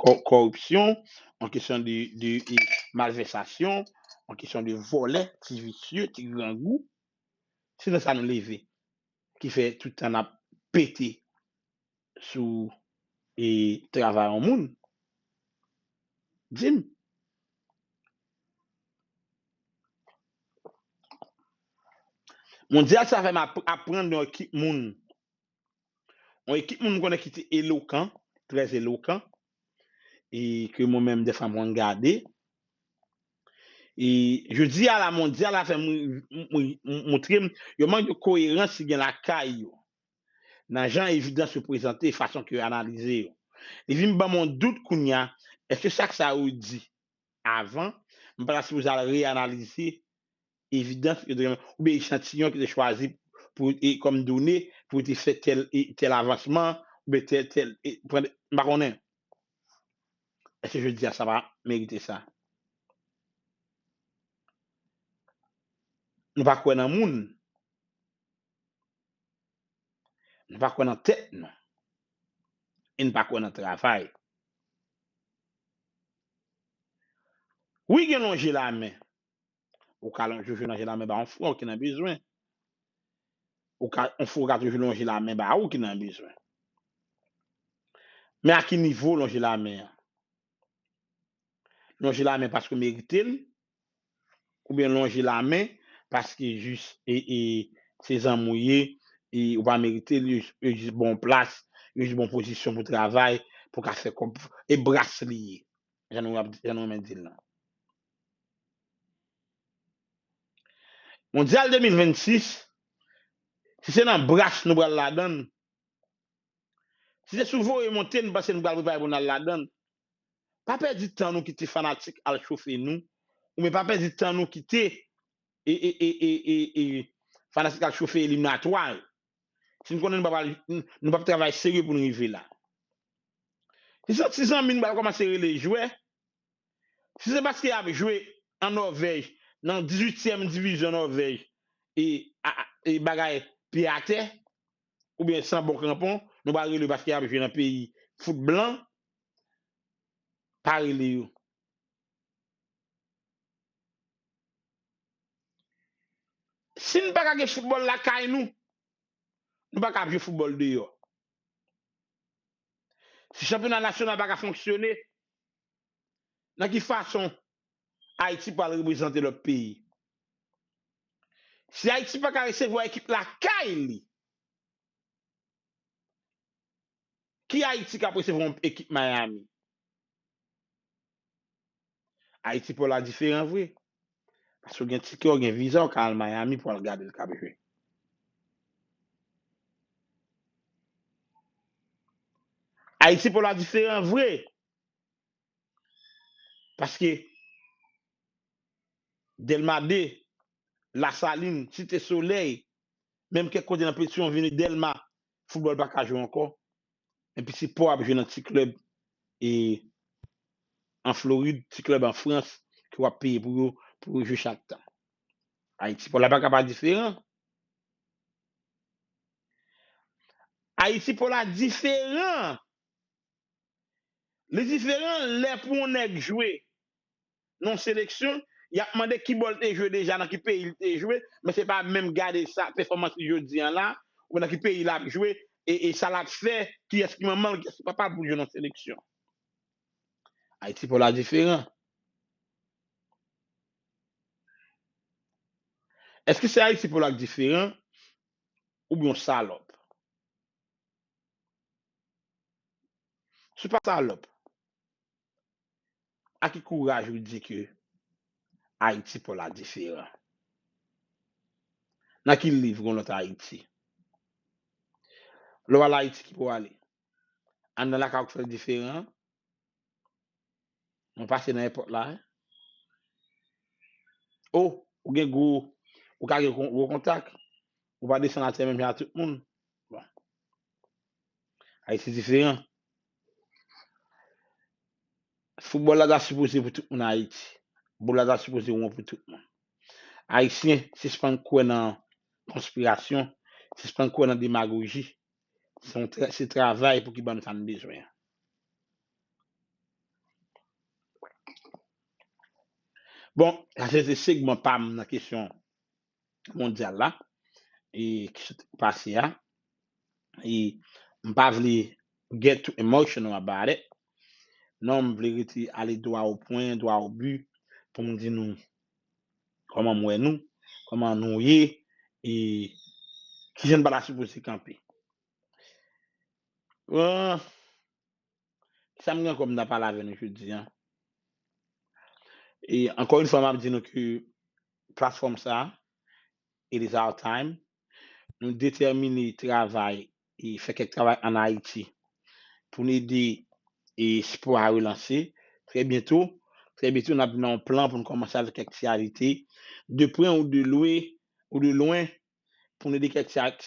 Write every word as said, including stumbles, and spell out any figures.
kò- kòripsyon, an kesyon de, de e, malvèsasyon, an kesyon de vòlè, ti visye, ti grangou. Se nan sa nou leve, ki fè tout tan n ap pete sou e, travay yon moun. Di m. Mondyal sa fè m ap- aprann yon ekip moun. Yon ekip moun m konnen ki te elokan, trè elokan, e ke mwen menm dèfwa mwen gade. E jodi a la, mondyal la fè m- m- m- moutre m yon mank de koyerans ki gen lakay yo. Nan jan evidans yo prezante, fason ke yo analize yo. Li vin ban m yon dout kounye a, èske sa k sa yo di avan, m pa ta sipoze al reanalize evidans yo te gen, oubyen echantiyon ki te chwazi pou, e, kòm done pou te fè tèl, e, tèl avansman, oubyen tèl, tèl, e, pran, m pa konnen. Èske jodi a sa pa merite sa? Nou pa kwè nan moun. Nou pa kwè nan tèt nou. E nou pa kwè nan travay. Wi, gen lonje lamen. Ou ka lon- toujou lonje lamen ba yon frè w ki nan bezwen. Ou ka, yon frè w ka toujou lonje lamen ba ou ki nan bezwen. Men a ki nivo lonje lamen an? Lonje lamen paske w merite l, oubyen lonje lamen paske jis e, e, se zanmi w ye, e ou pa merite l, yo, yo jis ba w plas, yo jis ba w pozisyon pou travay, pou w ka fè kòb, e bras li ye. Jan nou ap- jan nou renmen di l lan. Mondyal de mil vennsis, si se nan bras nou pral ladan l, si se sou voye monte n panse n pral prepare pou n al ladan l, pa pèdi tan nou kite fanatik al chofe nou, oubyen pa pèdi tan nou kite e, e, e, e, e, e fanatik al chofe eliminatwa yo. Si n konnen nou p ap al- n- nou p ap travay serye pou n rive la. Si se yon ti zanmi n pral kòmanse rele jwè, si se paske y ap jwe an Nòvèj, nan dizuityèm divizyon Nòvèj, e, a- a- e bagay pye atè, oubyen san bon kranpon, nou pral rele yo paske y ap jwe nan peyi fout blan, pa rele yo. Si n pa ka gen foutbòl lakay nou, nou pa ka ap jwe foutbòl deyò. Si chanpyona nasyonal pa ka fonksyone, nan ki fason Ayiti pral reprezante lòt peyi? Si Ayiti pa ka resevwa ekip lakay li, ki Ayiti k ap resevwa yon ekip Miami? Ayiti pa w la diferan vre. Paske w gen tikè, w gen viza, w ka al Miami pou w al gade l k ap jwe. Ayiti pa w la diferan vre. Paske Dèlma de, Lasalin, Site Solèy, menm kèk kote nan Petyon vini Dèlma, foutbòl pa ka jwe ankò. Epi se pa w ap jwe nan ti klèb e an Florid, ti klèb an Frans, ke w ap peye pou yo, pou yo jwe chak tan. Ayiti pa w la pa ka pa diferan. Ayiti pa w la diferan. Li diferan lè pou yon nèg jwe nan yon seleksyon, y ap mande ki bò l te jwe deja, nan ki peyi l te jwe, men se pa menm gade sa, pèfòmans li jodi an la, oubyen nan ki peyi l ap jwe, e, e sa l ap fè, kiyès ki manman l, kiyès ki papa l pou l jwe nan seleksyon. Ayiti pa w la diferan. Èske se Ayiti pa w la k diferan, oubyen yon salòp? Si w pa salòp, a ki kouraj ou di ke Ayiti pa w la diferan? Nan ki liv gen yon lòt Ayiti? Lè w al Ayiti, ki pa w ale? Anndan lakay ou k fè l diferan? Mwen pase nan èpòt la, wi. O, ou gen gwo, ou ka gen gwo kontak. Ou pa desann atè menm jan a tout moun. Bon. Ayiti diferan. Foutbòl la ta sipoze pou tout moun Ayiti. Bòl la ta sipoze won pou tout moun. Ayisyen, sispann kwè nan konspirasyon, sispann kwè nan demagoji. Se yon tra- se travay pou ki ban nou sa n bezwen an. Bon, sa se te segman pa m nan kesyon mondyal la, e ki sot pase a. E m pa vle get too emotional about it. Non, m vle rete ale dwa o pwen, dwa o bi, pou m di nou kòman m wè nou, kòman nou ye, e kijan n pa ta sipoze kanpe. Bon, sa m gen kòm ta pale avè nou jodi a. E ankò yon fwa, m ap di nou ke platfòm sa, it is our time. Nou detèmine travay e fè kèk travay ann Ayiti pou n ede e spò a relanse. Trè byento, trè byento, n ap vin nan yon plan pou n kòmanse avèk aktyalite, de pwen ou de lwen, ou de lwen, pou n ede kèk ti aktivite.